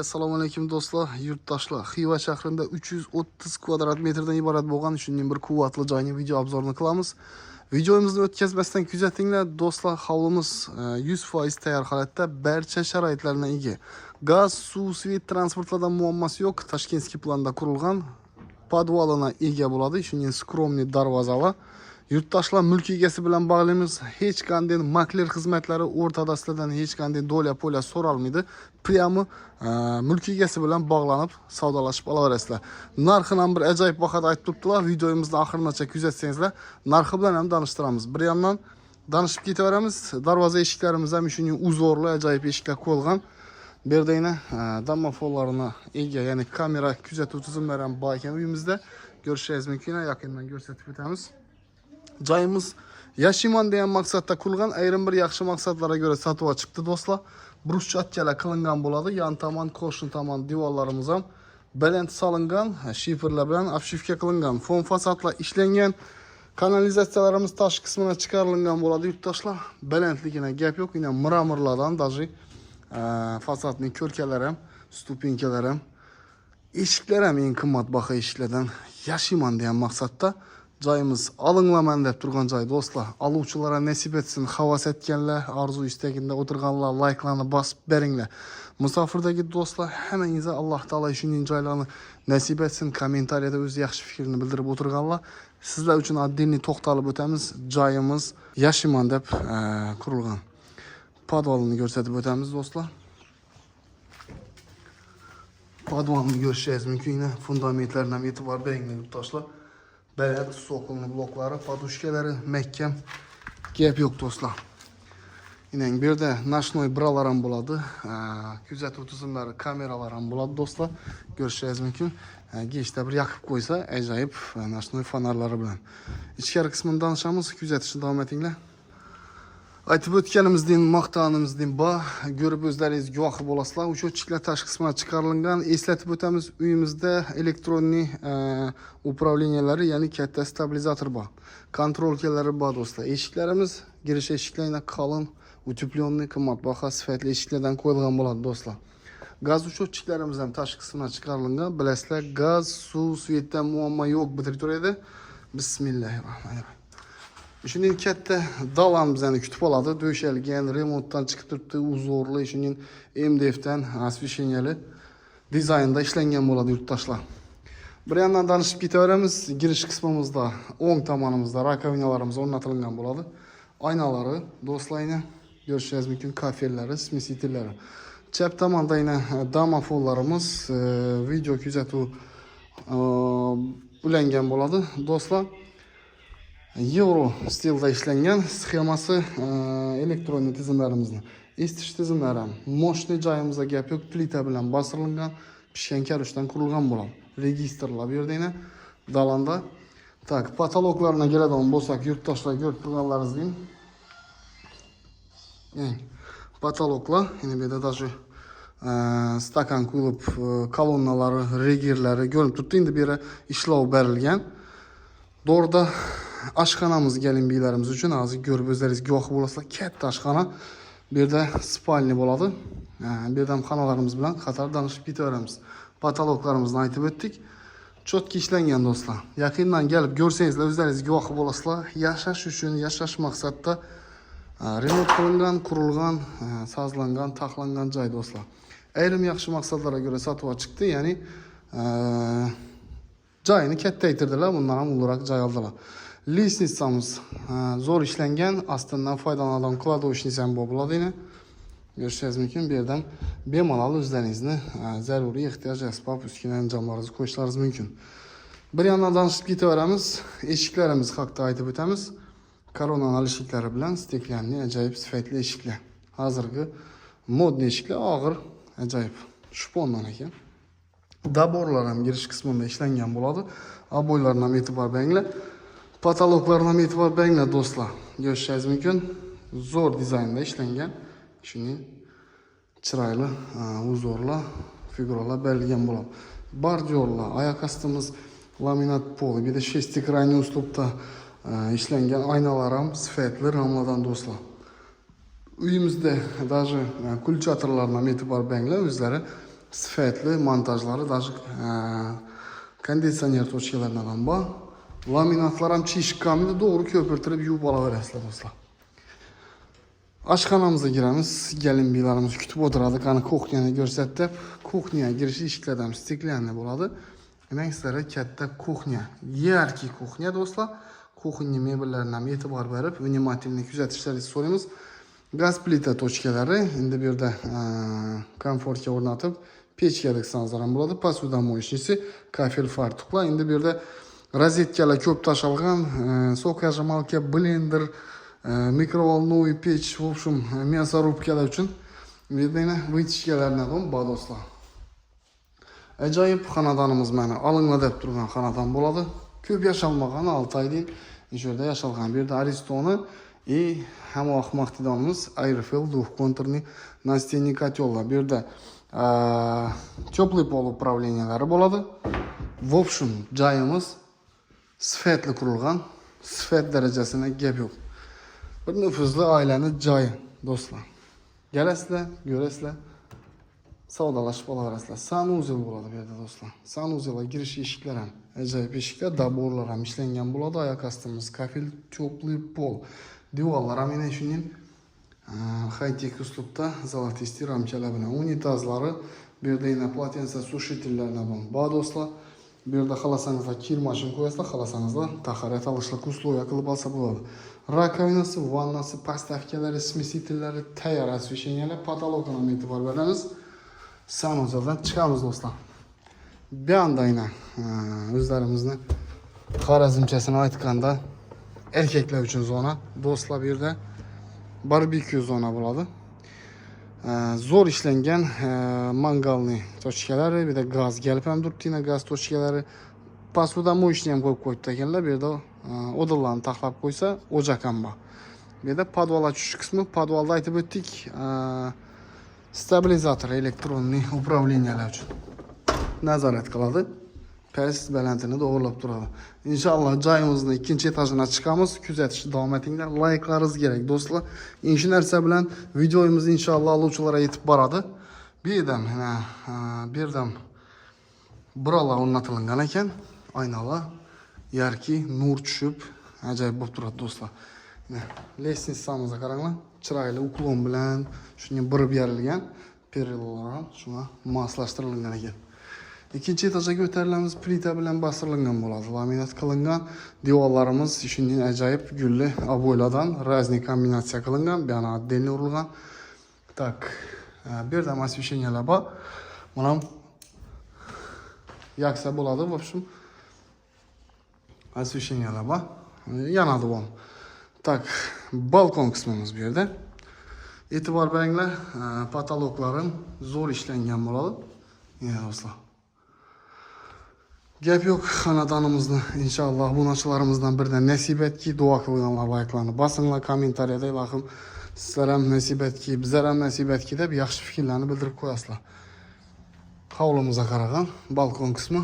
Assalomu alaykum, do'stlar, yurtdoshlar. Xiva shahrida 330 kvadrat metrdan iborat bo'lgan shunday bir quvvatli joyning video обзор ini qilamiz. Videomizni o'tkazmasdan kuzatinglar, do'stlar. Hovlimiz 100% tayyor holatda, barcha sharoitlarga ega. Gaz, suv, свет, transportlardan muammosi yo'q. Ташкентский planda qurilgan, подвал ina ega bo'ladi. Shunday скромный darvozalar. Yurtdoshlar, mulk egasi bilan bog'laymiz. Hech qanday makler xizmatlari o'rtada sizlardan hech qanday доля поля so'ralmaydi. Прямо mulk egasi bilan bog'lanib, savdolashib olaverasizlar. Narxini ham bir ajoyib bahoda aytib turibdilar. Videomizni oxirigacha kuzatsangizlar, narxi bilan ham tanishtiramiz. Bir yandan danishib ketaveramiz. Darvoza eshiklarimiz ham shunday узор li ajoyib eshiklar qo'yilgan. Bu yerda yana domofonlarına ega, ya'ni kamera kuzatuv tizimlari ham bor ekan uyimizda. Ko'rishingiz mumkin, yaqindan ko'rsatib o'tamiz. Joyimiz yashayman degan maqsadda qurilgan, ayrim bir yaxshi maqsadlarga ko'ra sotuvga chiqdi, do'stlar. Брусчатка lar qilingan bo'ladi. Yon tomon, qo'shni tomon devorlarimiz ham baland solingan, shiferlar bilan обшивка qilingan, fon fasadlar ishlangan. Kanalizatsiyalarimiz tosh qismina chiqarilgan bo'ladi, yurtdoshlar. Balandligine gap yo'q. Yine мрамор lardan даже fasadning ko'rkalari ham, ступенька lar ham, eshiklar ham eng qimmatbaho eshiklardan. Yashayman degan maqsadda joyimiz olinglaman deb turgan joy, do'stlar. Oluvchilarga nasib etsin. Havas etganlar, orzu istagida o'tirganlar, layklarni bosib beringlar. Musofirdagi do'stlar, hammangizga Alloh taolo shunday joylarni nasib etsin. Kommentariyada o'z yaxshi fikrini bildirib o'tirganlar, sizlar uchun отдельный to'xtalib o'tamiz. Joyimiz yashayman deb qurilgan. Подвал ini ko'rsatib o'tamiz, do'stlar. Подвал ni ko'rishingiz mumkin. Yine fundamentlarına ham e'tibor beringlar, yurtdoshlar. Baland цокольный bloklari, подушка lari mahkam. Gap yo'q, do'stlar. Yine bu yerda ночной бра lar ham bo'ladi. Kuzatuv tizimlari, kameralar ham bo'ladi, do'stlar. Ko'rishingiz mumkin. Kechda bir yoqib qo'ysa, ajoyib ночной fonarlari bilan. Ichkari qismini tanishamiz, kuzatishni davom etinglar. Aytib o'tganimizdek, maqtanimizdek bor, ko'rib o'zlaringiz guvohi bo'lasizlar. Учетчик lar tashqi qismidan chiqarilgan. Eslatib o'tamiz, uyimizda электронный управления lari, ya'ni katta stabilizator bor. Контролька lari bor, do'stlar. Eshiklarimiz, girish eshiklari qalin, утепленный, qimmatbaho sifatli eshiklardan qo'yilgan bo'ladi, do'stlar. Gaz учетчик larimiz ham tashqi qismidan chiqarilgan. Bilasizlar, gaz, suv, свет dan muammo yo'q bu territoriyada. Bismillahirrohmanirrohim. Shunday katta dalan bizani kutib oladi. To'shalgan, remontdan chiqib turibdi, узор li, shunday MDFdan освещение li dizaynda ishlangan bo'ladi, yurtdoshlar. Bir yandan tanishib ketaveramiz. Girish qismimizda o'ng tomonimizda раковина larimiz o'rnatilgan bo'ladi. Aynalari, do'stlar, ko'rishingiz mumkin, kafellari, смеситель lari. Chap tomonda yana domofonlarimiz, video kuzatuv ulangan bo'ladi, do'stlar. Yevro stilda ishlangan sxemasi elektron tizimlarimizni. Isitish tizimlari ham мощный. Joyimizda gap yo'q, plita bilan bosirilgan, pishgan karishdan qurilgan bo'ladi. Registrlar bu yerda yana dalanda. Так, потолок larına keladigan bo'lsak, yurtdoshlar, ko'rib turganlaringizdek. Eng потолок lar, yana bu yerda даже stakan quyilib, kolonnalari, regerlari ko'rinib turibdi. Endi bu yerga ishlov berilgan. To'g'rida oshxonamiz gelin beylarimiz uchun hozir ko'rib o'zlaringiz guvohi bo'lasizlar. Katta oshxona. Bu yerda спальня bo'ladi. Bu yerda ham xonalarimiz bilan qator tanishib ketaveramiz. Потолок larimizni aytib o'tdik. Четко ishlangan, do'stlar. Yaqindan kelib ko'rsangizlar, o'zlaringiz guvohi bo'lasizlar. Yashash uchun, yashash maqsadida remont qilingan, qurilgan, sozlangan, taxlangan joy, do'stlar. Ayrim yaxshi maqsadlarga ko'ra sotuvga chiqdi, ya'ni joyini kattaytirdilar, bundan ham ulug'roq joy oldilar. Лестница miz zo'r ishlangan, ostidan foydalanadigan кладовочный ham bo'ladi yana. Ko'rishingiz mumkin, bu yerdan bemalol o'zlaringizni zaruriy ehtiyoj asbob, uskuna, anjomlaringizni qo'yishlaringiz mumkin. Bir yandan tanishib ketaveramiz. Eshiklarimiz haqida aytib o'tamiz. Korona eshiklari bilan стеклянный ajoyib sifatli eshiklar. Hozirgi модный eshiklar, og'ir, ajoyib. Shpondan ekan. Добор lar ham girish qismida ishlangan bo'ladi. Обой larga ham e'tibor beringlar. Потолок larga ham e'tibor beringlar, do'stlar. Ko'rishingiz mumkin. Zo'r dizaynda ishlangan. Shunday chiroyli узор lar, figuralar berilgan bo'ladi. Бордюр lar, oyoq ostimiz laminat pol, bu yerda шестигранный uslubda ishlangan aynalar ham sifatli ramladan, do'stlar. Uyimizda даже кульчатор larga ham e'tibor beringlar, o'zlari Sifatli montajlari, даже konditsioner точка laridan ham bor. Laminatlar ham chishkamni to'g'ri ko'pirtirib yuvib olaverasizlar, do'stlar. Oshxonamizga kiramiz. Gelin biylarimiz kutib o'tiradi. Qani, кухня ni ko'rsat deb. Кухня girishi eshiklardan стеклянный bo'ladi. Demak, sizlarga katta кухня, яркий кухня, do'stlar. Кухня mebellaridan ham e'tibor berib, внимательно kuzatishlaringizni so'raymiz. Gaz plita точка lari endi bu yerda komfortga o'rnatib, pechka qilsangizlar ham bo'ladi. Посудомоечный, kafel fartuklar. Endi bu yerda rozetkalar ko'p tashalgan, соковыжималка, blender, микроволновый pech, в общем, мясорубка lar uchun bu yerda yana вытяжка lardan ham bor, do'stlar. Ajoyib xonadonimiz, mana olinglar deb turgan xonadon bo'ladi. Ko'p yashalmagan, 6 oydan shu yerda yashalgan. Bu yerda Aristoni и hamma vaqt maqtaydiganimiz Airfield двухконтурный настенный котел lar. Bu yerda теплый пол управления lari bo'ladi. В общем, joyimiz sifatli qurilgan, sifat darajasina gap yo'q. Bir nufuzli oilani joyi, do'stlar. Kelasizlar, ko'rasizlar, savdolashib olaverasizlar. Санузел bo'ladi bu yerda, do'stlar. Санузел ga girish eshiklar ham ajoyib eshiklar, добор lar ham ishlangan bo'ladi. Oyoq ostimiz kafel, теплый пол. Devorlar ham yana shuning хай-тек uslubda золотистый ramkalar bilan. Unitazlari bu yerda yana полотенцесушитель lardan bor, do'stlar. Bu yerda xohlasangizlar kir mashina qo'yasizlar, xohlasangizlar tahorat olishlik условия qilib olsa bo'ladi. Раковина si, vannasi, подставка lari, смеситель lari tayyor, освещение lar, потолок ga ham e'tibor beramiz. Санузел dan chiqamiz, do'stlar. Bu yoqda yana o'zlarimizni Xorazmchasini aytganda erkaklar uchun zona. Do'stlar, bu yerda barbekyu zona bo'ladi. Zo'r ishlangan мангальный точка lari, bu yerda gaz kelib ham turibdi, yana gaz точка lari. Посудомоечный ham qo'yib qo'yibdi ekanlar. Bu yerda odillarni taxlab qo'ysa, o'choq ham bor. Bu yerda podvalga tushish qismi, podvalda aytib o'tdik, stabilizator электронный управления lar uchun nazorat qiladi. Past balandini to'g'irlab turadi. Inshaalloh joyimizni ikkinchi etajına chiqamiz. Kuzatishni davom etinglar. Layklaringiz kerak, do'stlar. Shu narsa bilan videomiz inshaalloh oluvchilarga yetib boradi. Bu yerdan mana bu yerdan buralar o'rnatilgan ekan. Aynalar яркий nur tushib, ajoyib bo'lib turadi, do'stlar. Mana лестница mizga qaranglar. Chiroyli уклон bilan shunga burib berilgan. Перила lar ham shunga moslashtirilgan ekan. Ikkinchi etajga ko'tarilamiz, plita bilan bosirilgan bo'ladi. Laminat qilingan devorlarimiz shunday ajoyib gulli обой lardan разный kombinatsiya qilingan, bu yana отдельно urilgan. Так, bu yerda ham освещение lar bor. Buni ham yaksa bo'ladi, в общем. Освещение lar bor. Yanadi bu ham. Так, balkon qismimiz bu yerda. E'tibor beringlar, потолок larim zo'r ishlangan bo'ladi. Ya do'stlar. Gap yo'q, xonadonimizni inshaalloh obunachilarimizdan biridan nasib etki, duo qilganlar layklarni bosinglar, kommentariyada ilohim sizlar ham nasib etki, bizlar ham nasib etki deb yaxshi fikrlarni bildirib qo'yasizlar. Hovlimizga qaragan balkon qismi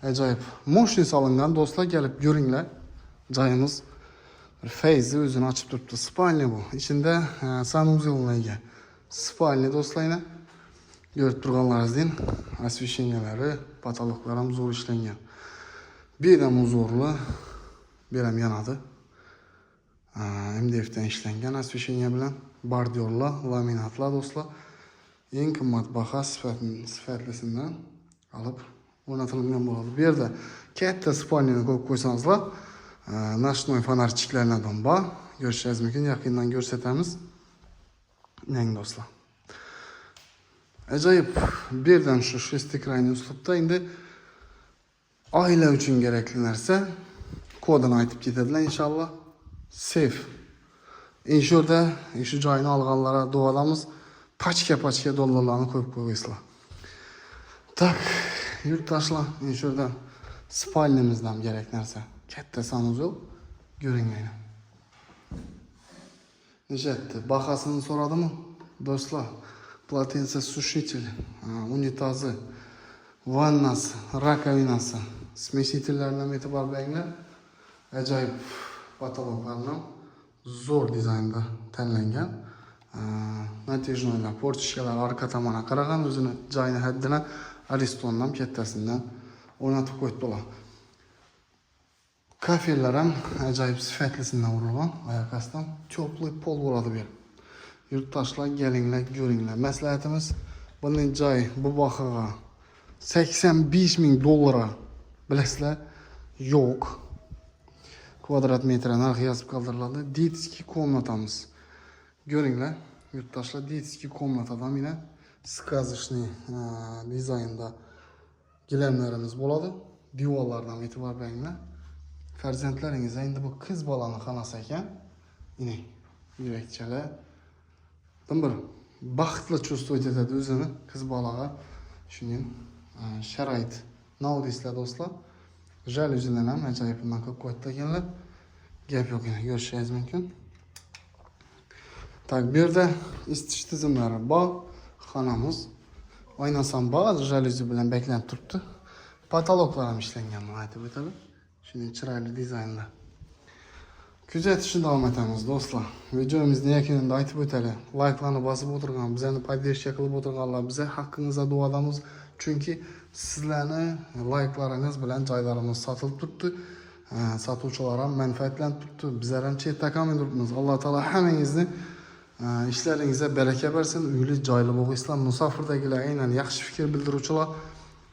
ajoyib. Мощный solingan, do'stlar, kelib ko'ringlar. Joyimiz bir fayzi o'zini ochib turibdi. Спальня bu. Ichida санузел ga ega. Спальня, do'stlar, yana ko'rib turganlaringizdek освещение lari, потолок lar ham zo'r ishlangan. Bu yerda ham узор li, bu yer ham yonadi. MDFdan ishlangan освещение bilan бордюр lar, laminatlar, do'stlar. Eng qimmatbaho sifatlisidan olib o'rnatilgan bo'ladi. Bu yerda katta спальня ni qo'yib qo'ysangizlar, ночной фонарчик lardan bor. Ko'rishingiz mumkin, yaqindan ko'rsatamiz. Eng do'stlar. Ajoyib bu yerdan shu шестиэкранный uslubda endi oila uchun kerakli narsa kodini aytib ketadilar inshaalloh. Seyf. Endi shu yerda shu joyni olganlarga duodamiz. Пачка пачка dollarlarni qo'yib qo'yaysizlar. Так, yurtdoshlar, endi shu yerda спальня mizdan kerak narsa. Katta санузел ko'ringlar. Nechatdi? Bahosini so'radimi? Do'stlar, полотенцесушитель, unitazi, vannasi, раковина si, смеситель lardan e'tibor beringlar. Ajoyib потолок larni zo'r dizaynda tanlangan. Натяжной lar, форточка lar arka tomona qaragan, o'zini joyini haddini Aristondan kattasidan o'rnatib qo'yibdilar. Kafellar ham ajoyib sifatlisidan urilgan, oyoq. Теплый pol bo'ladi bu yer. Yurtdoshlar, kelinglar, ko'ringlar. Maslahatimiz, bunday joy bu bahoga, 85 ming dollarga, bilasizlar, yo'q. Kvadrat metr narxi yozib qoldiriladi. Детский комната miz. Ko'ringlar, yurtdoshlar, детский комната dan yine сказочный dizaynda gilamlarimiz bo'ladi. Devorlardan e'tibor beringlar. Farzandlaringiz, endi bu qiz bolani xonasi ekan. Yine yurakchalar. Bir baxtli чувствовать etadi o'zini qiz bolaga. Shuning sharoit nov deysizlar, do'stlar. Jalyuzilar ham ajoyibdan qilib qo'yibdi ekanlar. Gap yo'q, yana ko'rishingiz mumkin. Так, bu yerda isitish tizimlari bor. Xonamiz. Oynasi ham bor, jalyuzi bilan beklanib turibdi. Потолок lar ham ishlangan, buni aytib o'tadi. Shunday chiroyli dizaynda. Kuzatishni davom etamiz, do'stlar. Videomizni yakunida aytib o'taylik. Layklarni bosib o'tirgan, bizani поддержка qilib o'tirganlar, biza haqqingizda duodamiz. Chunki sizlarni layklaringiz bilan joylarimiz sotilib turibdi. Sotuvchilar ham manfaatlanib turibdi. Bizlar ham chetda qolmay turibmiz. Alloh taolo hammangizni ishlaringizga baraka bersin. Uyli joyli bo'lg'aysizlar. Musofirdagilar, aynan yaxshi fikr bildiruvchilar,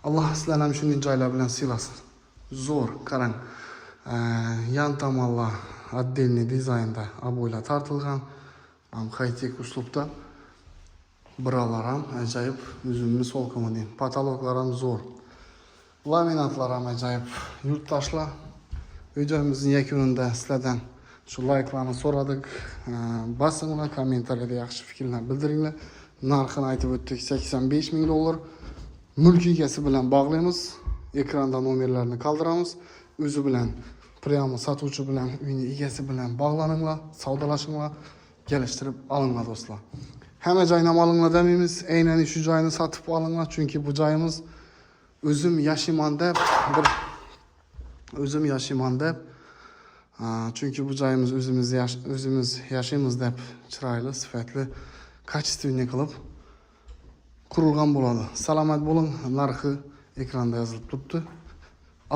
Alloh sizlarni ham shunday joylar bilan siylasin. Zo'r, qarang. Yan tomonlar отдельный dizaynda обой lar tortilgan. Ham high-tech uslubda. Buralar ham ajoyib, o'zimni solqimi deyim. Потолок lar ham zo'r. Laminatlar ham ajoyib. Yurtdoshlar, videomizning yakunida sizlardan shu layklarni so'radik. Bosinglar, kommentariyada yaxshi fikrlar bildiringlar. Narxini aytib o'tdik, 85 ming dollar. Mulk egasi bilan bog'laymiz. Ekranda nomerlarni qoldiramiz. O'zi bilan прямо, sotuvchi bilan, uyni egasi bilan bog'laninglar, savdolashinglar, kelishtirib olinglar, do'stlar. Hamma joyni ham olinglar demaymiz. Aynan shu joyni sotib olinglar, chunki bu joyimiz o'zim yashayman deb bir o'zim yashayman deb, chunki bu joyimiz o'zimiz yashaymiz deb chiroyli, sifatli, качественный qilib qurilgan bo'ladi. Salomat bo'ling, narxi ekranda yozilib turibdi.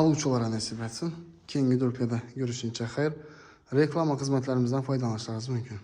Oluvchilarga nasib etsin. Keyingi videolarda ko'rishguncha xayr. Reklama xizmatlarimizdan foydalanishlaringiz mumkin.